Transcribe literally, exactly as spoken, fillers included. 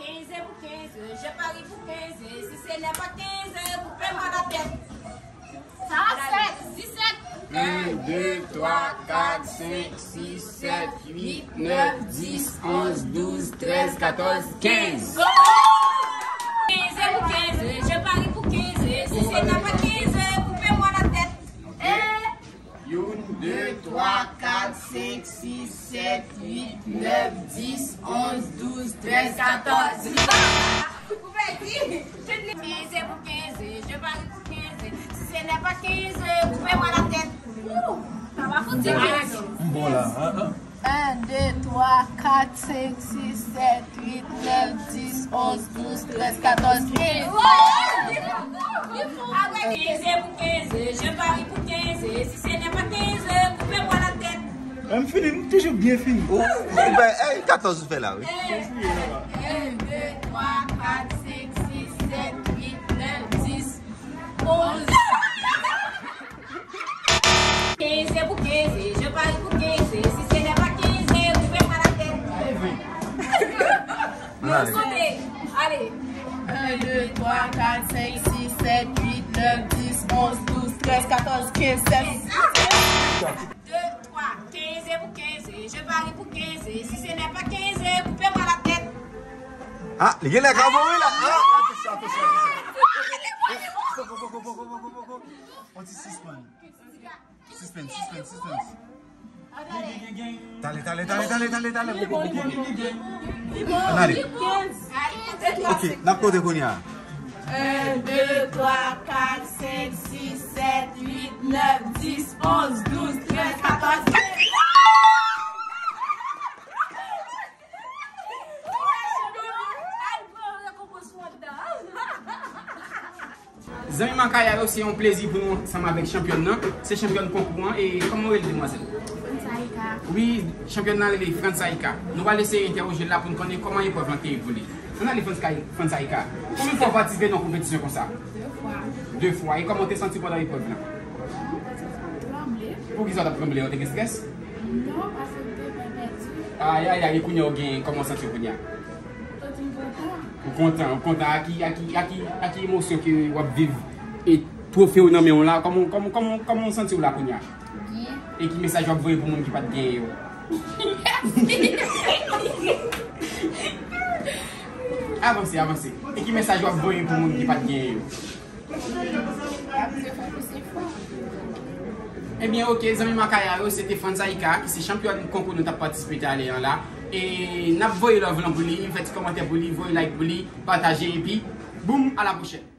Kenze pou kenze, je pari pou kenze, si se nèf a kenze, koupe mwen latèt. Sa a sèt, disèt. Un, deux, trois, quatre, cinq, six, sept, huit, neuf, dix, onze, douze, treize, quatorze, quinze. Kenze pou kenze, je pari pou kenze, si se nèf a kenze, koupe mwen latèt. Youn, de, twa, kat, senk, sis, sèt, uit, nèf, dis, onz, douz, trèz, katòz. Kenze pou kenze, je pari pou kenze. Si se nèf a kenze, koupe mwen latèt. Ou, sa va fouti kenze. M bon la, hein, hein. Un, deux, trois, quatre, cinq, six, sept, huit, neuf, dix, onze, douze, treize, quatorze, quinze. Kenze pou kenze, je pari pou kenze. Si se nèf a kenze, koupe mwen latèt. M fini, m toujou byen fini. Ou, ou bay, ey, katòz ou fè la, wi. Un, deux, trois, quatre, cinq, six, sept, huit, neuf, dix, onze. Kenze pou kenze, je pari pou kenze. Si se nèf a kenze, koupe mwen latèt. Ann ale. Konte, ale. Un, deux, trois, quatre, cinq, six, sept, huit, neuf, dix, onze, douze, treize, quatorze, quinze, seize. De, twa, kenze pou kenze, je pari pou kenze. Si se nèf a kenze, koupe mwen latèt. Ah, li genlè ka mouri la. Ah, atansyon, atansyon, atansyon. On ti sispann. Sispann, sispann, sispann. Tale, tale, tale, tale, tale, tale. Ann ale. Ok, n ap konte kounye a. Un, deux, trois, quatre, cinq, six, sept, huit, neuf, dix, onze, douze, treize, quatorze, quinze. Zanmi Makaya yo, se yon plezi pou nou ansanm avèk chanpyòn nan. Se chanpyòn konkou an. E kòman w rele, demwazèl? Fransaïka. Wi, chanpyòn nan rele Fransaïka. Nou pral eseye entèwoje l la pou n konnen kòman eprèv lan te ye pou li. Ann ale, Fransaï-, Fransaïka. Konbyen fwa w patisipe nan konpetisyon konsa? De fwa. De fwa. E kòman w te santi w pandan eprèv lan? Tranble. Poukisa w t ap tranble? Ou te gen estrès? Non, paske m te pè pèdi. Ayayay, e kounye a w gen, kòman w santi w kounye a? M santi m kontan. Ou kontan, ou kontan. A ki, a ki, a ki, a ki emosyon ke w ap viv e twofe w nan men w la? Kòman, kòman, kòman, kòman w santi w la kounye a? Byen. E ki mesaj w ap voye pou moun ki pa t genyen yo? Mèsi. Avanse, avanse. E ki mesaj w ap voye pou moun ki pa t genyen yo? Ebyen, ok, zanmi Makaya yo, se te Fransaïka, ki se chanpyòn konkou nou t ap patisipe talè an la. E n ap voye love lan pou li, fè ti kòmantè pou li, voye like pou li, pataje, epi, boum, a la pwochèn.